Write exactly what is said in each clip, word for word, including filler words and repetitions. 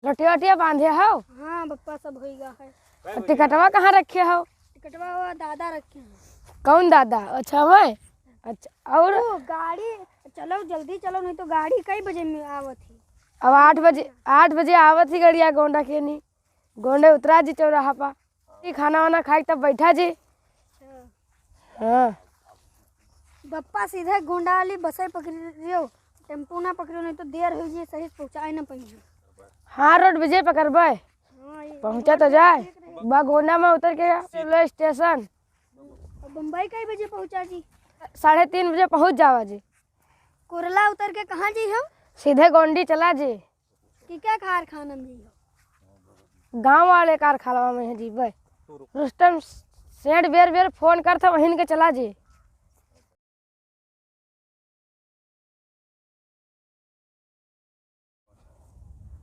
रोटिया वोटिया बांधे हो? हाँ बप्पा, सब होइगा है। और टिकटवा कहाँ रखे हो? टिकटवा वो दादा रखे हैं। कौन दादा? अच्छा, वह। अच्छा, और? वो गाड़ी, चलो जल्दी चलो, नहीं तो गाड़ी कई बजे में आवत ही? अब आठ बजे, आठ बजे आवत ही गड़िया गोंडा के नी। गोंडे उतरा जी चौराहा पा। ई खाना वाना खाई तब बैठा जी। अच्छा। हाँ। बप्पा सीधे गोंडा वाली बसे पकड़ियो, टेम्पो ना पकड़ियो, नहीं तो देर हो जाए, सही से पहुँचाए ना पाइए। हाँ, रोड बजे पकड़बे। हाँ, ये पहुँचा तो जाए। बा गोंडा में उतर के रेलवे स्टेशन। और बम्बई कई बजे पहुँचा जी? साढ़े तीन बजे पहुँच जावा जी। कुरला उतर के कहाँ जी हम? सीधे गोंडी चला जी। कि क्या कारखाना में हो? गाँव वाले कारखाना में है जी, बे। रुस्तम सेठ बेर बेर फोन करत है, वहीं के चला जी।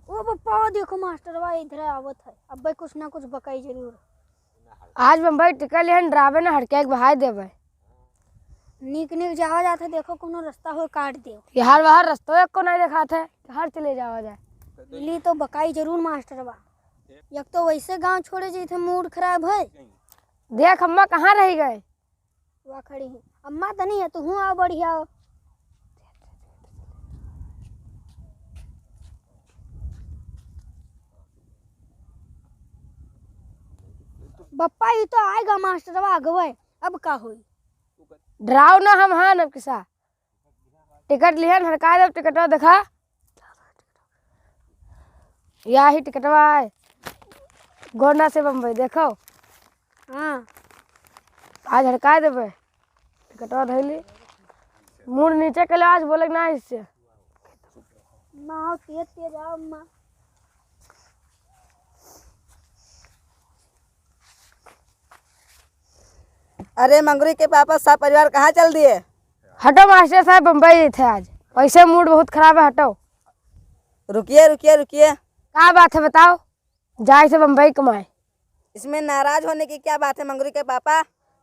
ओ पप्पा, वो देखो मास्टरवा इधर आवत है, अब्बे कुछ ना कुछ बकाई जरूर। आज बम्बई टिकट लिहन, डरावे ना, हड़के के बहाय देवे। नीक नीक जावा जात है, देखो कोनो रास्ता हो काट देव। यार बाहर रास्ता एको नहीं देखात है, हर चले जावा जाए। मिली तो बकाई जरूर मास्टरवा। एक तो वैसे गाँव छोड़े जाइत है, मूड खराब है। देख अम्मा कहाँ रह गए? वा खड़ी है। अम्मा तनी है, तू हूँ आओ बढ़िया हो। बप्पा, ई तो आएगा मास्टरवा अगवे, अब का होई? डराओ ना, हम हाँ नब किसा। टिकट लिहन, हड़का देब, टिकटवा देखा। या ही टिकटवा है, गोंडा से बम्बई, देखो। हाँ। आज हड़का देबे, टिकटवा धइली। मुड़ नीचे के ले, आज बोले ना इससे। माँ, तेज तेज आओ, माँ। अरे मंगरू के पापा, सब परिवार कहाँ चल दिए? हटो मास्टर साहब, बम्बई जाइत है आज, वैसे मूड बहुत खराब है, हटो। रुकिए, रुकिए, रुकिए। का बात है बताओ? जाइत है बम्बई कमाए। इसमें नाराज होने की क्या बात है मंगरू के पापा?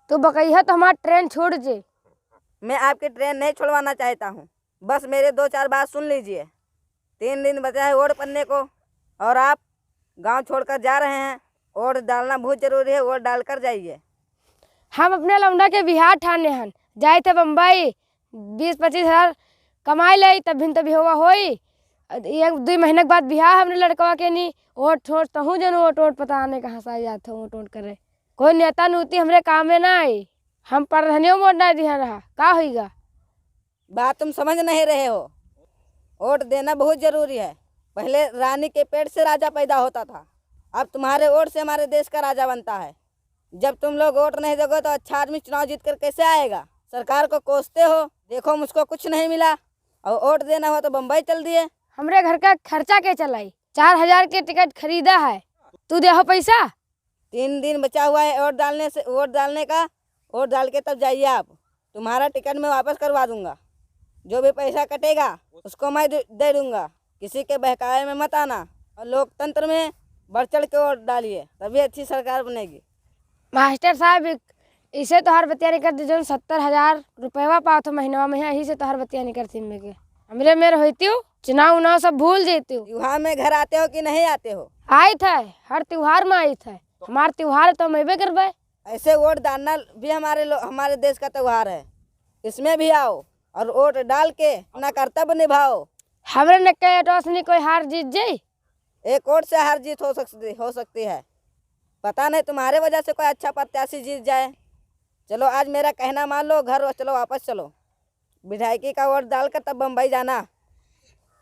तू बकैया तो हमार ट्रेन छोड़ जे। मैं आपकी ट्रेन नहीं छोड़वाना चाहता हूँ, बस मेरे दो चार बात सुन लीजिए। तीन दिन बचा है वोट पड़ने को, और आप गांव छोड़कर जा रहे हैं। वोट डालना बहुत जरूरी है, वोट डालकर जाइए। हम अपने लौंडा के बिहार ठाने हन, जाइत है बम्बई, बीस पच्चीस हजार कमाई लई, तब भी तो बिहवा होई। एक दुई महीना के बाद बिहार हमरे लड़कवा के नी, वोट छोड़ तहूँ जन वोट वोट पता नहीं कहाँ से आ जात हो, वोट वोट करे। कोई नेता नूती हमरे काम में ना आई। हम प्रधानियों में वोट ना दिया रहा, का होइगा? बात तुम समझ नहीं रहे हो। वोट देना बहुत जरूरी है। पहले रानी के पेट से राजा पैदा होता था, अब तुम्हारे वोट से हमारे देश का राजा बनता है। जब तुम लोग वोट नहीं दोगे तो अच्छा आदमी चुनाव जीत कर कैसे आएगा? सरकार को कोसते हो, देखो मुझको कुछ नहीं मिला, और वोट देना हो तो बम्बई चल दिए। हमरे घर का खर्चा के चलाई? चार हजार के टिकट खरीदा है, तू दे हो पैसा? तीन दिन बचा हुआ है वोट डालने से, वोट डालने का। वोट डाल के तब जाइए आप, तुम्हारा टिकट मैं वापस करवा दूंगा। जो भी पैसा कटेगा उसको मैं दे, दे दूंगा। किसी के बहकावे में मत आना, और लोकतंत्र में बढ़ चढ़ के वोट डालिए, तभी अच्छी सरकार बनेगी। मास्टर साहब, इसे तोहार बतिया नहीं करती, जौन सत्तर हजार रुपयवा पावत हो महीनवा में, यही से तोहार बतिया नहीं करती में के। हमरे मेर होती हो, चुनाव उनाव सब भूल जेती हो। त्योहार में घर आते हो कि नहीं आते हो? आइत है, हर त्योहार में आइत है। हमार त्योहार तो हम अइबे करबे। ऐसे वोट डालना भी हमारे लो-, हमारे देश का त्योहार है, इसमें भी आओ और वोट डाल के अपना कर्तव्य निभाओ। हमरे नक्के एटवा से नहीं कोई हार जीत जाई। एक वोट से हार जीत हो सकती, हो सकती है। पता नहीं तुम्हारे वजह से कोई अच्छा प्रत्याशी जीत जाए। चलो आज मेरा कहना मान लो, घर चलो, वापस चलो। विधायकी का वोट डालकर तब बम्बई जाना।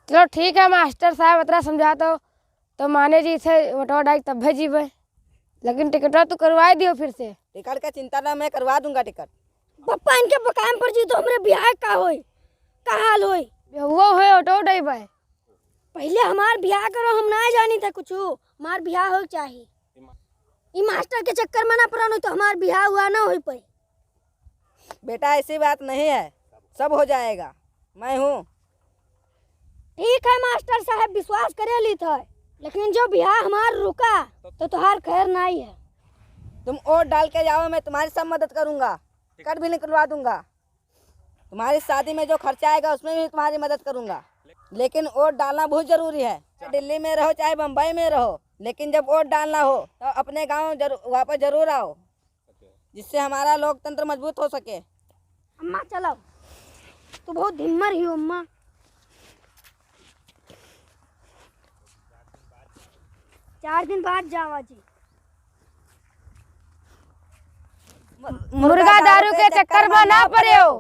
चलो ठीक है मास्टर साहब, इतना समझा तो, तो माने जी से वोटवा डाल तब जीबे, लेकिन टिकटवा तू करवाए दियो फिर से। टिकट का चिंता ना, मैं करवा दूंगा टिकट। पप्पा, इनके बकायम पर जी तो हमरे बियाह का होई, का हाल होई? बियाह होए, वोटवा डालबे। पहले हमार बियाह करो, हम ना जानी थे कुछ, हमार बियाह हो चाही। ई मास्टर के चक्कर में ना पड़ो, नहीं तो हमार बियाह हुआ ना हो पाई। बेटा, ऐसी बात नहीं है, सब हो जाएगा, मैं हूँ। ठीक है मास्टर साहब, विश्वास करे ली थे, लेकिन जो बियाह हमार रुका तो तुहार खैर नहीं है। तुम वोट डाल के जाओ, मैं तुम्हारी सब मदद करूँगा, टिकट भी निकलवा दूंगा। तुम्हारी शादी में जो खर्चा आएगा उसमें भी तुम्हारी मदद करूंगा। लेकिन वोट डालना बहुत जरूरी है। दिल्ली में रहो चाहे बम्बई में रहो, लेकिन जब वोट डालना हो तो अपने गांव जरू-, वापस जरूर आओ, जिससे हमारा लोकतंत्र मजबूत हो सके। अम्मा चलो, तू बहुत धिम्मर ही हो अम्मा। चार दिन बाद जावा जी। मुर्गा दारू के चक्कर में ना पड़ेउ,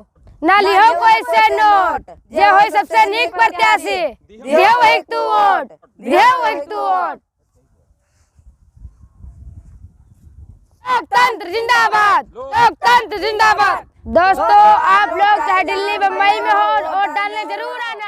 ना लिहो कोई से नोट, जे होई सबसे नीक प्रत्याशी, दिहो वही तू वोट, दिहो वही तू वोट। लोकतंत्र जिंदाबाद, लोकतंत्र जिंदाबाद। दोस्तों, आप लोग चाहे दिल्ली बम्बई में हो, वोट डालने जरूर आना।